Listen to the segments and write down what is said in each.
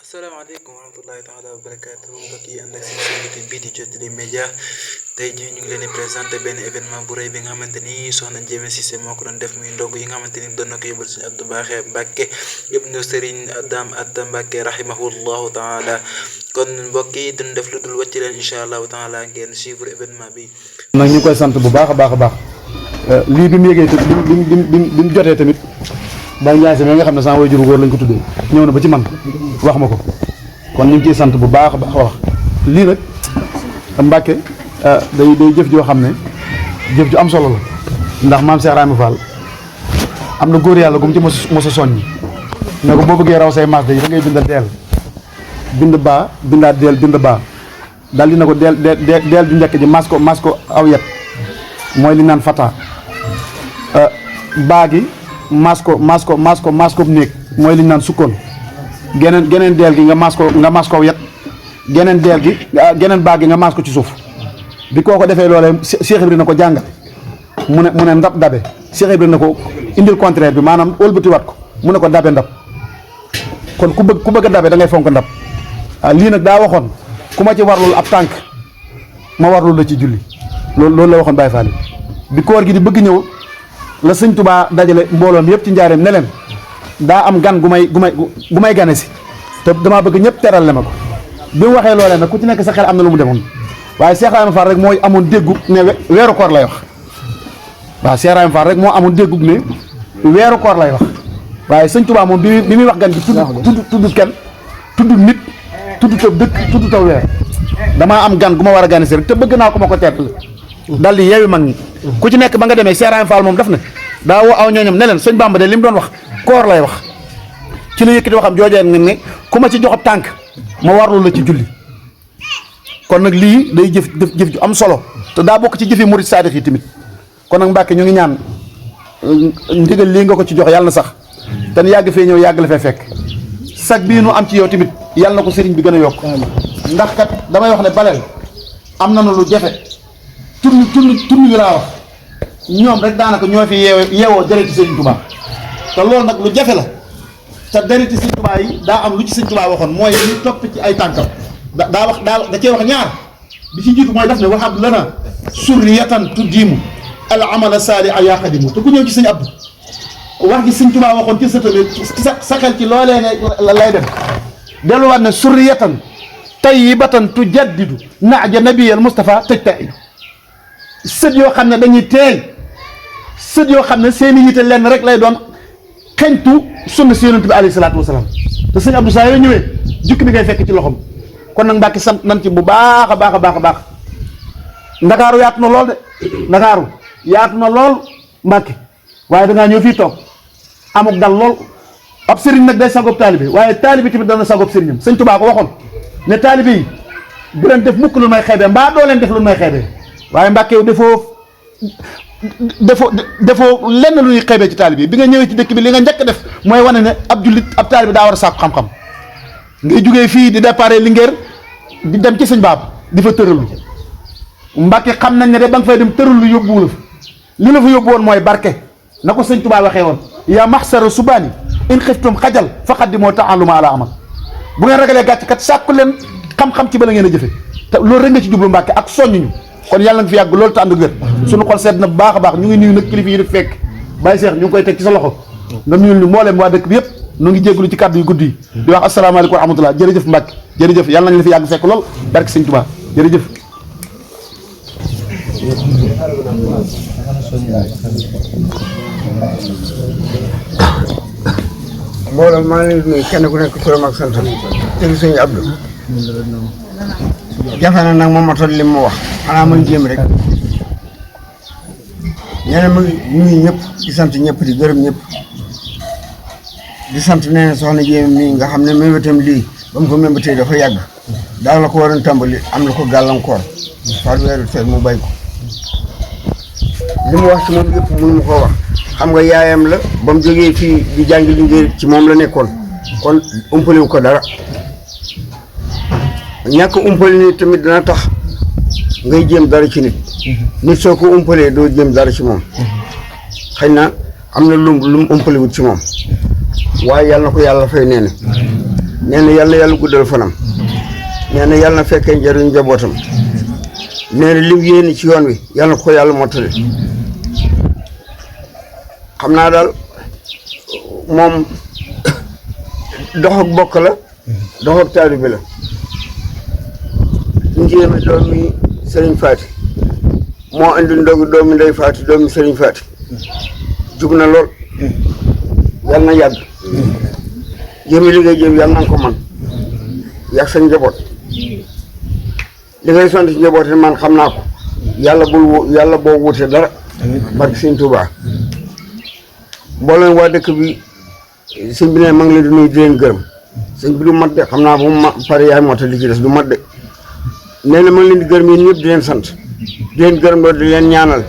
asalaamaaleykum wa rahmatullahi taala wa barakaatu mbokk yi ànd ak seen YouTube bii di Jotali Média tey jii ñu ngi leen di présenté benn événement bu rëy bi nga xamante ni soxna Ndiémé Cissé moo ko doon def muy ndog yi nga xamante ni doon na ko yóbbal suñu Abdou Baaxe Mbàkke ibnu Serigne Dame Atta Mbàkke rahimahullahu taala kon mbokk yi duñ def lu dul wàcc leen incha allahu taala ngeen suivre événement bi. nag ñu ngi koy sant bu baax a baax a baax lii bi mu yëgee bi mu jotee tamit Baye Ndiaye Sène nga xam ne sama waajur góor lañ ko tuddee ñëw na ba ci man wax ma ko kon ñu ngi ciy sant bu baax a baax wax lii nag Mbàkke day jëf joo xam ne jëf ju am solo la ndax maam Cheikh Rahma Fall am na góor yàlla gu mu ci mos a soññi ne ko boo bëggee raw say maas day da ngay bind deel bind baa bindaat deel bind baa daal dina ko deel ju njëkk ji mas ko aw yet mooy li naan fata baa gi mas ko néeg mooy li naan sukkoon geneen deel gi nga mas ko aw yet geneen deel gi geneen baa gi nga mas ko ci suuf bi koo ko defee loolee Cheikh Ibrahima na ko jàngal mu ne ndab dabe Cheikh Ibrahima na ko indil contraire bi maanaam ëlbati wat ko mu ne ko dabe ndab kon ku bëgg a dabe da ngay fonk ndab lii nag daa waxoon ku ma ci warlul ab tànk ma warlul la ci julli loolu la waxoon Baye Fall bi koor gi di bëgg ñëw la sëñ Touba dajale mbooloom yëpp ci njaareem ne leen daa am gan gu may gane si te damaa bëgg ñëpp teral le ma ko bi mu waxee loolee nag ku ci nekk sa xel am na lu mu demoon waaye Cheikh Rahma Fall rek mooy amoon déggu ne weeru koor lay wax waaw Cheikh Rahma Fall rek moo amoon déggu ne weeru koor lay wax waaye sëñ Touba moom bi muy wax gan gi tudd kenn tudd nit tudd taw dëkk tudd taw weer damaa am gan gu ma war a gane si rek te bëgg naa ko ma ko teetal dal di yeewi mag ñi ku ci nekk ba nga demee Cheikh Rahma Fall moom daf ne daa woo aw ñooñam ne leen sëñ Bamba de li mu doon wax koor lay wax ci la yëkkati waxam joojee nga ne ku ma ci jox ab tànk ma warlu la ci julli kon nag lii day jëf ju am solo te daa bokk ci jëfi murid saadix yi tamit kon nag Mbàkke ñu ngi ñaan ndigal lii nga ko ci jox yàlla na sax te yàgg fee ñëw yàgg la fee fekk sag bii nu am ci yow tamit yàlla na ko sëriñ bi gën a yokk ndax kat damay wax ne baleel am na lu jafe turni wi laa wax ñoom rek daanaka ñoo fi yeewoo dereti sëriñ Touba te loolu nag lu jafe la te dereti sëriñ Touba yi daa am lu ci sëriñ Touba waxoon mooy ñu topp ci ay tànkam da cee wax ñaar bi ci jiitu mooy daf ne waxab lana surriyatan tuddiimu al amala saali a yaqadimu te ku ñëw ci sëriñ Abdou wax gi sëriñ Touba waxoon ci sëtale sa xel ci loolee nga lay dem delluwaat ne surriyatan tayyibatan tujaddidu naaja nabiyal Mustafa tëj tay sët yoo xam ne dañuy teey sët yoo xam ne seeni yite lenn rek lay doon xeñtu sunna si yonent bi alayhi salaatu wasalaam te sëñ Abdou saa yoo ñëwee jukki bi ngay fekk ci loxom kon nag Mbàkke sant nañ ci bu baax a baax ndakaaru yaatu na lool de ndakaaru yaatu na lool Mbàkke waaye dangaa ñëw fii toog amuk dal lool ab sëriñ nag day sagoob taalibe waaye taalibe tamit dana sagoob sëriñam sëñ Tuubaa ko waxoon ne taalibe yi bu leen def mukk lu may xeebee mbaa doo leen def lu may xeebee waaye Mbàkke yow defoo lenn lu ñuy xeebee ci taalibe bi nga ñëwee ci dëkk bi li nga njëkk def mooy wane ne ab jullit ab taalibe daa war a sàkku xam-xam ngay jógee fii di déparé Linguère di dem ci sëñ Baab di fa tëralu Mbàkke xam nañ ne de ba nga fay dem tëralu yóbbuwu la fa li la fa yóbbu woon mooy barke na ko sëñ Tuubaa waxee woon yaa maxsara subaani in xiftum xajal faqaddimoo ta'alluma ala amal bu ngeen ragalee gàcc kat sàkku leen xam-xam ci bala ngeen a jëfe te loolu rek nga ci jublu Mbàkke ak soññuñu kon yàlla nga fi yàgg loolu te ànd ak wér suñu xol seet na bu baax a baax ñu ngi nuyu nag kilifa yi di fekk Baye Cheikh ñu ngi koy teg ci sa loxo nga nuyul ñu mbooleem waa dëkk bi yëpp ñu ngi jégalu ci kàddu yu guddi yi di wax asalaamaaleykum wa rahmatullah jërëjëf Mbàkke jërëjëf yàlla nañ la fi yàgg fekk lool barke Sëñ Tuubaa jërëjëf mbooloo maa ngi leen di nuyu kenn ku nekk turam ak santam tëgg sëñ Abdou jafe na nag moom matal li mu wax xanaa may jéem rek ñeneen ma nuyu ñëpp di sant ñëpp di gërëm ñëpp di sant nee na soxna Jéem mii nga xam ne mébatam lii ba mu ko mébatee dafa yàgg daal la ko waroon tàmbali am na ko gàllankoor par weeru tey mu bay ko li mu wax ci moom yëpp mënu mu ko wax xam nga yaayam la ba mu jógee fii di jàngi Linguère ci moom la nekkoon kon umpale wu ko dara ñàkk umpale ni tamit dana tax ngay jéem dara ci nit soo ko umpalee doo jéem dara ci moom xëy na am na lu mu umpale wut ci moom waaye yàlla na ko yàlla fay nee na nee na yàlla guddal fanam nee na yàlla na fekkee njëriñ njabootam nee na lim yéene ci yoon wi yàlla na ko yàlla mottali xam naa daal moom dox ak bokk la dox ak taalibe la njéeme doomi Sëriñ Faati moo andi ndogu doomi Ndey Faati doomi Sëriñ Faati jug na lool yàlla na yàgg jëmi li ngay jëm yàlla na nga ko man yàgg sa njaboot li ngay sant ci njaboot man xam naa ko yàlla boo wute dara barke Sëñ Tuubaa mboolem waa dëkk bi sëñ bi ne ma ngi leen di nuyu di leen gërëm sëñ bi du mat de xam naa bu ma pare yaay moo tax li ci des du mat de nee na ma ngi leen di gërëm yéen ñëpp di leen sant di leen gërëm loolu di leen ñaanal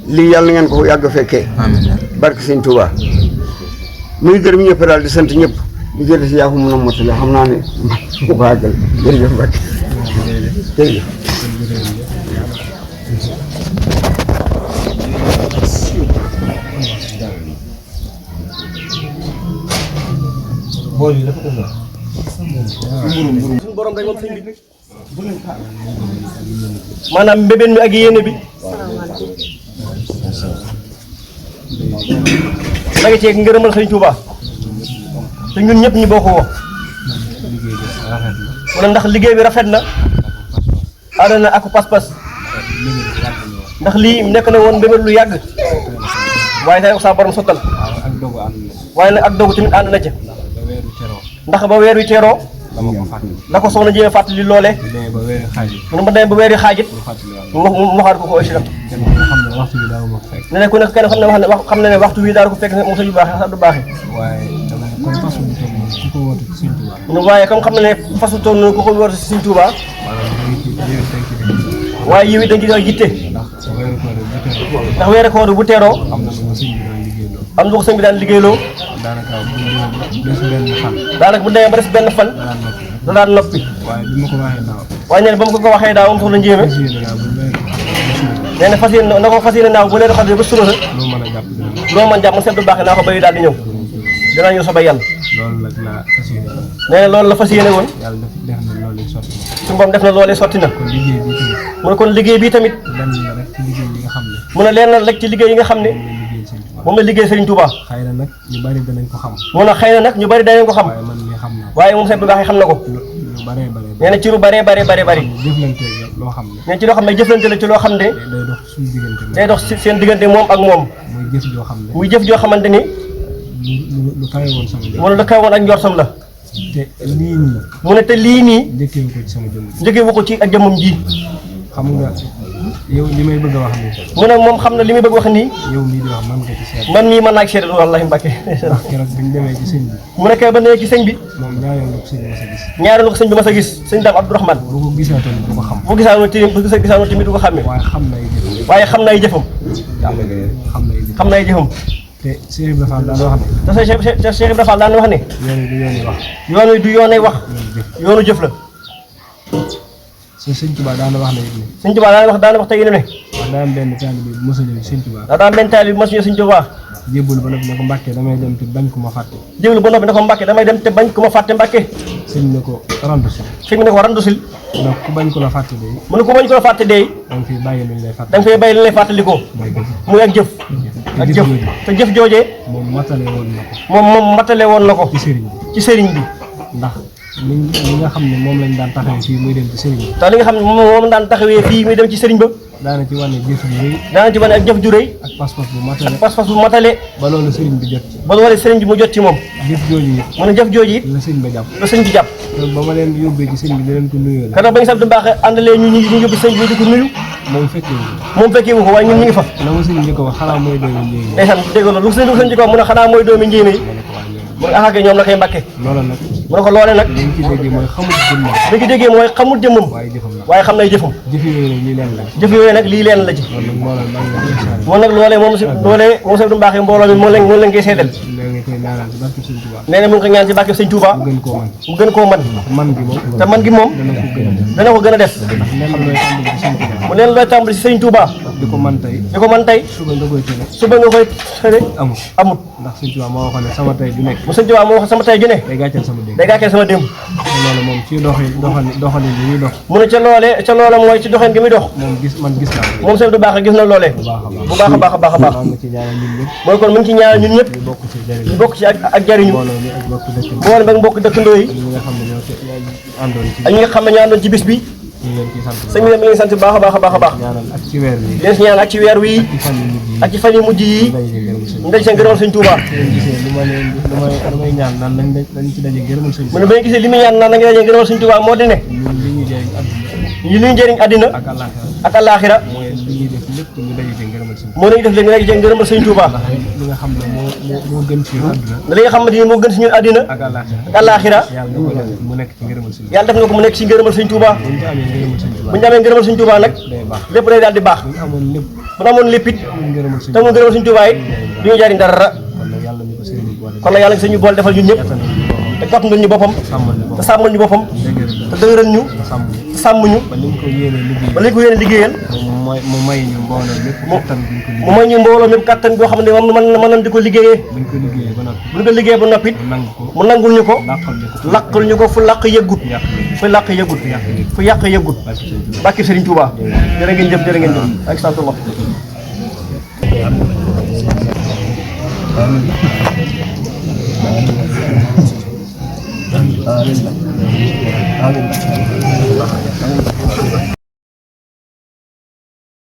lii yàlla ngeen ko yàgg fekkee barke Sëñ Tuubaa muy gërëm ñëpp daal di sant ñëpp di jël si yaa ko mën a mottali xam naa ne mu ko àggal jërëjëf Mbacke jërëjëf suñu borom rek moom sëñ bi maanaam mbébén mi ak yéene bi da nga ceeg ngërëmal sëñ Touba te ñun ñëpp ñu bokk woo mu ne ndax liggéey bi rafet na ànd na ak pas-pas ndax lii nekk na woon mbébét lu yàgg waaye tey sa borom sottal waaye nag ak dogu tamit ànd na ca ndax ba weer wi teeroo la ko soxna jéem fàttali loole mu ne ma demee ba weer yi xaajit mu waxaat ko aussi nag ne ne ku nekk kenn xam ne waxtu wi daal ko fekk moom sa yu baaxee sax du baaxee mu ne waaye comme xam ne fasu toon na ku ko woote si Sëñ Tuubaa waaye yow it dañ ci doon yitte ndax weeru koor bu teeroo am na ko sëñ bi daan liggéeyloo daanaka bu demee ba des benn fan da daan noppi waaye nee na ba mu ko waxee daaw moom soxna Njéeme nee na fas yéene na ko fas yéene naaw bu leen xasee ba suba sa loo mën jàpp ma seet bu baax naa ko béy daal di ñëw dinaa ñëw soobee yàlla nee na loolu la fas yéene woon suñu borom def na loolee sotti na mu ne kon liggéey bi tamit mu ne leen na rek ci liggéey yi nga xam ne moom la liggéey Serigne Touba xëy na nag ñu bari danañ ko xam mu ne xëy na nag ñu bari danañ ko xam waaye moom seet bu baax xam na ko nee na ci lu bari loo xam ne nee ci loo xam ne jëflante la ci loo xam ne day dox seen diggante moom ak moom muy jëf joo xamante ni lu kawe woon sama mu ne lu kawe woon ak njortam la te lii nii mu ne te lii nii njëkkee ko ci sama jëmm njëkkee ko ci ak jëmmam ji xam nga yow li may bëgg a wax nii mu ne moom xam na li muy bëgg wax nii yow mii di wax man nga ci seet man mii mën naa ci seet wallahi Mbacke ndax keroog bi ñu demee ci sëñ bi mu ne kay ba nee ci sëñ bi moom ñaareelu ko sëñ bi mas a gis ñaareelu ko sëñ bi mas a gis sëñ Dame Abdourahmane bu ko gisaatoon du ko xam bu gisaanoon tamit du ko xàmmee waaye xam na ay jëfam xam na ay jëfam te Cheikh Ibrahima Fall daan wax ne te Cheikh Ibrahima Fall daan wax ne yoon wi du yoonay wax yoonu jëf la Sëñ Tuubaa daan wax ne Sëñ Tuubaa daan wax tey ne wax daa am benn taalibe bu mos a ñëw Sëñ Tuubaa daa am benn taalibe bu mos a ñëw Sëñ Tuubaa jébbul ba noppi ne ko Mbàkke damay dem te bañ ko ma fàtte jébbul ba noppi ne ko Mbàkke damay dem te bañ ko ma fàtte Mbàkke sëñ ne ko randu sil sëñ bi ne ko randu sil donc ku bañ ko la fàtte day mu ne ku bañ ko la fàtte day da nga fiy bàyyi luñ lay fàtte da nga fiy bàyyi luñ lay fàttalikoo muy ak jëf te jëf joojee moom matale woon na ko moom matale woon na ko ci sëriñ bi ndax li nga xam ne moom lañ daan taxawee fii muy dem ci sëriñ bi te li nga xam ne moom daan taxawee fii muy dem ci sëriñ ba daana ci wane jëf ju rëy daana ci wane ak jëf ju rëy ak pas-pas bu matale ak pas-pas bu matale ba loolu sëriñ bi jot ci ba loolu sëriñ bi mu jot ci moom jëf jooju it mu ne jëf jooju it la sëñ ba jàpp la sëñ bi jàpp ba ma leen yóbbee ci sëñ bi di leen ko nuyoo la kada bañ sax du baax àndalee ñu yóbbu sëñ bi di ko nuyu moom fekkee wu ko waaye ñun ñu ngi fa la ma sëñ bi ko wax xanaa mooy doomi njéeme ndeysaan dégg nga lu sëñ bi ko mu ne xanaa mooy doomi njéeme yi mu ne axake ñoom la koy Mbàkke loola nag mu ne ko loole nag li ñu ci déggee mooy xamul jëmmam li ñu ci déggee mooy xamul jëmmam waaye xam nay jëfam jëf yooyu nag lii leen la jëf yooyu nag lii leen la ci moom nag loolee moom sax du mbaaxee mbooloo mi moom lañ koy seedal nee na mu ngi ko ñaan ci barke Sëñ Tuubaa mu gën koo man man gi moom te man gi moom dana ko gën a def mu leen looy tàmbali si Sëriñ Touba di ko man tey di ko man tey suba nga koy tële suba nga koy xëre amut ndax Sëriñ Tuubaa moo waxoon ne sama tey ju nekk mu Sëriñ Touba moo wax sama tey ju ne day gàcceel sama démb day gàcceel sama démb loolu moom ci doxalin bi muy dox mu ne ca loola mooy ci doxeen gi muy dox moom gis naa ko moom sëñ du baax gis na loolee bu baax a baax a baax a baax maa ngi ci ñaanal ñun ñëpp mooy kon mu ngi ci ñaanal ñun ñëpp ñu bokk ci jëriñ ñu bokk ci ak jariñu mbooloo mi ak bokk dëkk boole ba mbokk dëkkandoo yi ñi nga xam ne ñoo àndoon ci ak ñi nga xam ne ñoo àndoon ci bis bi ñu leen ci sant sëñ bi mi ngi sant bu baax a baax a baax a baax ñaanal ak ci weer wi leen si ñaan ak ci weer wi ci fan yu mujj yi ak ci fan yu mujj yi ñu daj seen ngërëmal sëñ Touba leen gisee lu may ñaan naan dañ ci daje ngërëmal sëñ mu ne ba ñu gisee li muy ñaan naan na nga dajee ngërëmal sëñ Touba moo di ne ñun li ñuy jëriñ àdduna ñu li ñu jëriñ àddina ak àllaaxira ak àllaaxira mooy li ñuy def lépp ñu daje ci ngërëmal sëñ moo nañu def léegi nag jëng ngërëmal sëñ Touba ndax li nga xam ne moo gën ci àdduna li nga xamante ni moo gën si ñun àddina ak àllaaxira ak àllaaxira yàlla na ko def mu nekk ci ngërëmal sëñ yàlla def na ko mu nekk si ngërëmal sëñ Touba bu ñu amee ngërëmal sëñ bu ñu amee ngërëmal sëñ Touba nag day baax lépp day daal di baax bu ñu amoon lépp bu ñu amoon lépp it amul ngërëmal sëñ te mu ngërëmal sëñ Touba it du ñu jariñ dara kon nag yàlla ñu ko sëriñ bi boole kon nag yàlla sëñ ñu boole defal ñun ñëpp te kàttan ñu boppam sàmmal ñu te boppam sàmmal ñu boppam dëgëral te dëgëral ñu ñu sàmm ñu te sàmm ñu ba liñ ko yéenee liggéey ba lañ ko yéene liggéeyal mu may ñu mbooloo lépp kattan buñ ko mu liggéey may ñu mbooloo mépp kàttan boo xam ne moom mën nañ di ko liggéeyee buñ ko liggéeyee ba noppi bu ñu ko liggéey ba noppi mu nangu ko mu nangul ñu ko làqal ñu ko laqal ñu ko fu laq yëggut yàq ñu fu laq yëggut fu yàq yëggut barke sëñ Tuubaa bàkki Serigne Touba jërë ngeen jëf jërë ngeen jëf ak sant Allah amiin